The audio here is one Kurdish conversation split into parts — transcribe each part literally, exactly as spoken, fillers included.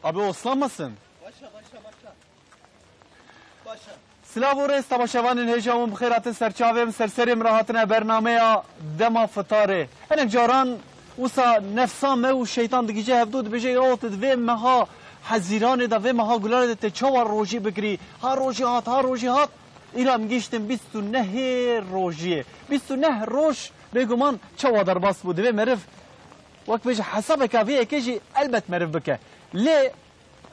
Abi, o selamasın. Silav û rêz temaşevanên hêja hûn bi xêr hatin ser çavê min, ser serê min re hatine bernameya Dema Fitarê. Hinek caran wisa nefsa me û şeytan digihîje hevdû, dibêje, ya tu di vê meha Hezîranê de, vê meha Gulanê de tê çawa rojî bikirî? Ha rojî hat, ha rojî hat. Îro em gihîştin bîst û nehê rojiyê. Bîst û neh roj bêguman çawa derbas bû? Divê meriv wek bêje hesabeke vê yekê jî elbet meriv bike. Lê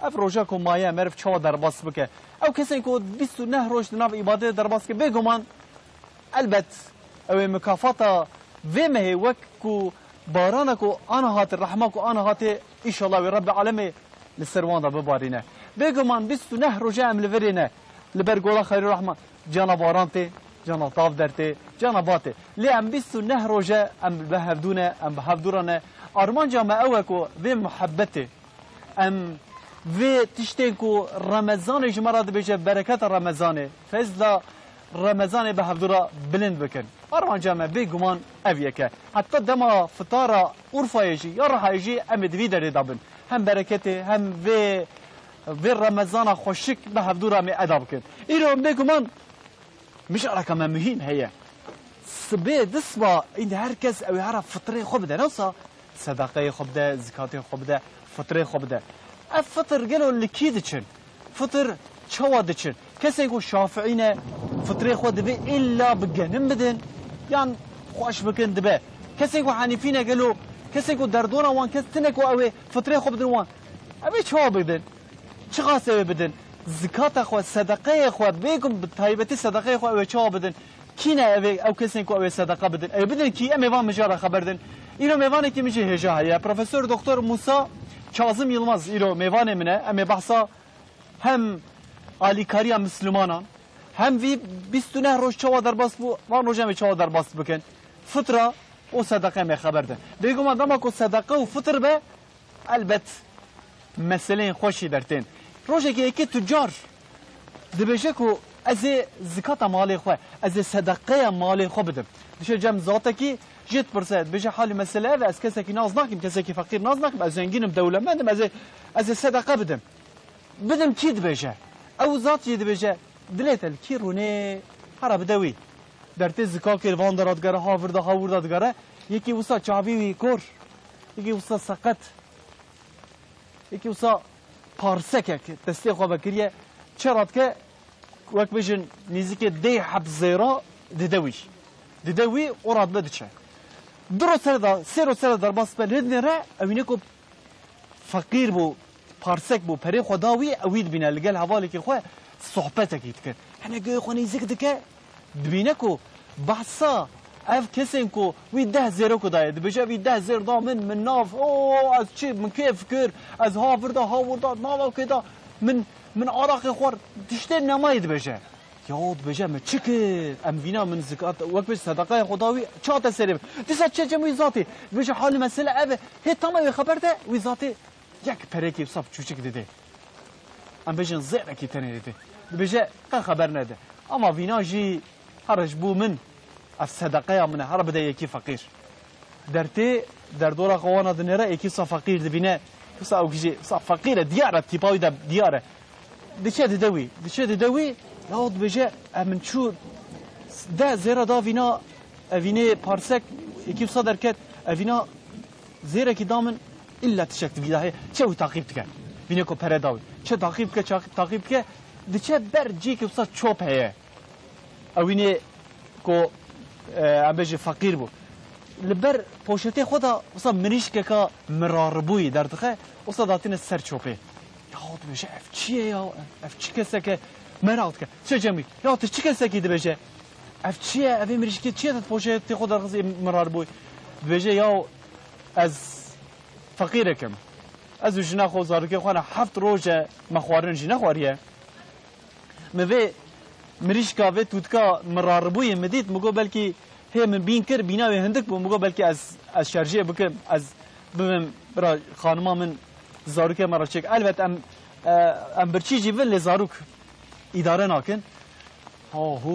ev roja ku maye meriv çawa derbas bike? Ew kesên ku bîst û neh roj di nav îbadetê derbas ke, bêguman elbet ew ê mikafata vê mehê wek ku barana ku ana hatê, rehma ku ana hatê, îşallah wê Rebbê Alemê li ser wan de bibarîne. Bêguman bîst û neh roje em li virê ne, li ber gola Xeyrû Rehman, cana baran tê, cana tav dertê, cana ba tê. Lê em bîst û neh roje em bi hevdû ne, em bi hevdû re ne. Armanca me ew e ku vê muhebbetê, em vê tiştên ku Remezanê ji me re dibêje, bereketa Remezanê, fezla Remezanê bi hevdû re bilind bikin. Armanca me bêguman ev yek e. Heta dema fitara Urfayê jî ya Rihayê jî em ê di vî derê de bin. Hem bereketê hem vê, vê Remezana xweşik bi hevdû re em ê eda bikin. Îro em bêguman mijareke me muhîm heye. Sibê disba îndî her kes ew ê here fitrê xwe bide, ne wisa sedaqeyê xwe bide, zikatê xwe bide, fitrê xwe bide. Ev fitir gelo li kî diçin? Fitir çawa diçin? Kesên ku Şafiî ne, fitrê xwe divê îlla bi genim bidin, yan xweş bikin dibe. Kesên ku Henîfî ne gelo, kesên ku derdora wan kes tine ku ew ê fitrê xwe bidin wan, ew ê çawa bidin? Çiqas ew ê bidin? Zikata xwe, sedeqeyê xwe, bêgum bi taybetî sedeqeyê xwe ew ê çawa bidin? Kî ne ev ê, ew kesên ku ew ê sedeqe bidin? Ew ê bidin kî? Em ê van mijara xeber din. Îro mêvanekî min jî hêja heye. Profesor Doktor Musa Kazım Yılmaz îro mêvanê min e. Em ê behsa hem alîkariya Mislimanan, hem vî bîst û neh roj çawa derbas bû, van roj em ê çawa derbas bikin. Fitra û sedeqe em ê xeber din. Bêguman dema ku sedeqe û fitir be, elbet meseleyên xweşî dertên. Rojekê yekê tucar dibêje ku ez ê zikata malê xwe, ez ê sedeqeya malê xwe bidim. Diçe cem zatekî jê dipirse, dibêje halî mesele ev e, ez kesekî nas nakim, kesekî feqîr nas nakim, ez zengîn im, dewlemend im, ez ê, ez ê sedeqe bidim. Bidim kî dibêje? Ew zat jî dibêje, dilê te li kî rûnê, hera bide wî. Dertê zikakê li van dera digere, ha vir de, ha wir de digere, yekî wisa çavî wî kor, yekî wisa seqet, yekî wisa parsekek destê xwe vekiriye, çê radike, wek bêjin nîzikê dê heb zêra dide wî. Dide wî û radibe diçe. Du roj sere de, sê roj sere derbas be, lê dinêre, ew îneko feqîr bû, parsek bû, perê xwe da wî, ew wî dibîne, li gel hevalekî xwe sohbetekî dikin. Hene guhê xwe nêzik dike, dibîne ku behsa ev kesên ku wî deh zêrok daye, dibêje, "Vî deh zêr da min, min nav, o, ez çi, min kêf kir, ez ha vir da, ha wir da, nava kê da, min, min araqê xwar, tiştên nemayê," dibêje. Ya dibêje, "Me çi kir? Em vîna min zikat, wek bêje sedeqaya xwe da wî, çi hate serê min?" Dîsa çi cem wî zatê? Dibêje, "Halî mesele ev e." Hê tam ew ê xeber de, wî zatê yek perekî wisa çûçik didê. Em bêjin zêrekî tenê didê. Dibêje, "Qe xeber nede. Ama vîna jî here ji bo min, ev sedeqeya min e, here bide yekî feqîr." Dertê, derdora xwe wana dinêre, êkî wisa feqîr dibîne. Wisa ew jî, wisa feqîr e, diyar e, tîpa wî de diyar e. Diçe dide wî, diçe dide wî, ya dibêje, "Ev min çû deh zêra da vîna, evînê parsek, êkî wisa derket, evîna zêrekî da min, îlla tiştek di vî de heye." Çe wî taqîb dike. Vînê ku pere da wî. Çe taqîb dike, çaq-, taqîb dike, diçe ber cîkî wisa çop heye. Ewînê ku, e, em bêjin feqîr bû. Li ber poşetê xwe de wisa mirîşkeka miraribûyî derdixe, wisa datîne ser çopê. Ya dibêje, "Ev çi ye ya? Ev çi keseke?" Meraq dike. Çe cem wî, "Ya tu çi kesekî?" dibêje. "Ev çi ye? Ev ê mirîşkê çi ye tu poşetê xwe derxistî miraribûyî?" Dibêje, "Ya ez feqîrek im. Ez û jina xwe û zarokê xwe ne heft roj e me xwarin jî nexwariye." Min vê mirîşka, vê tûtka miraribûyê min dît, min got, "Belkî hê min bîn kir, bîna wê hindik bû." Min got, "Belkî ez, ez şerjiyê bikim, ez bibim bira xanima min, zarokê me re çêk." Elbet em, e, em birçî jî bin, lê zarok îdare nakin. Aho,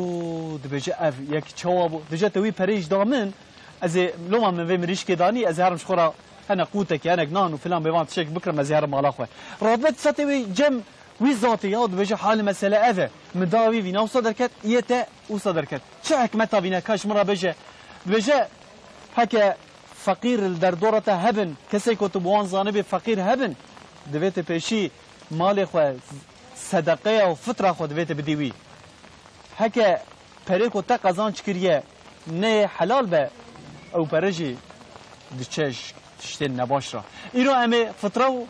dibêje, "Ev yek çawa bû?" Dije, "Te wî perê jî da min, ez ê loma min vê mirîşkê danî, ez ê herim ji xwe re Hinek qûtekî, hinek nan û filan bêvan tiştek bikirim, ez ê herim mala xwe. Rabet setê wî cem wî zatê ya dibêje halê mesele ev e. Min da wî vîna wisa derket, yê te wisa derket. Çi hikmeta vîne ka ji min re bêje? Dibêje heke feqîr li derdora te hebin, kesê ku tu bi wan zanibî feqîr hebin, divê tu pêşî malê xwe, sedeqeya û fitra xwe divê tu bidî wî. Heke perê ku te qezanc kiriye neyê helal be, ew pere jî diçe ji tiştên nebaş re. Îro em ê fitra û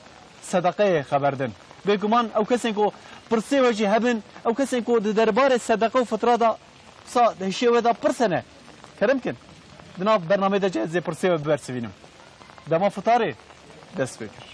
sedeqeyê xeber din. Bêguman ew kesên ku pirsê we jî hebin, ew kesên ku di derbarê sedeqe û fitra de sa hişê we de pirs hene, kerem kin. Di nav bernameyê de jî ez ê pirsê we bibersivînim. Dema fitarê dest pê kir.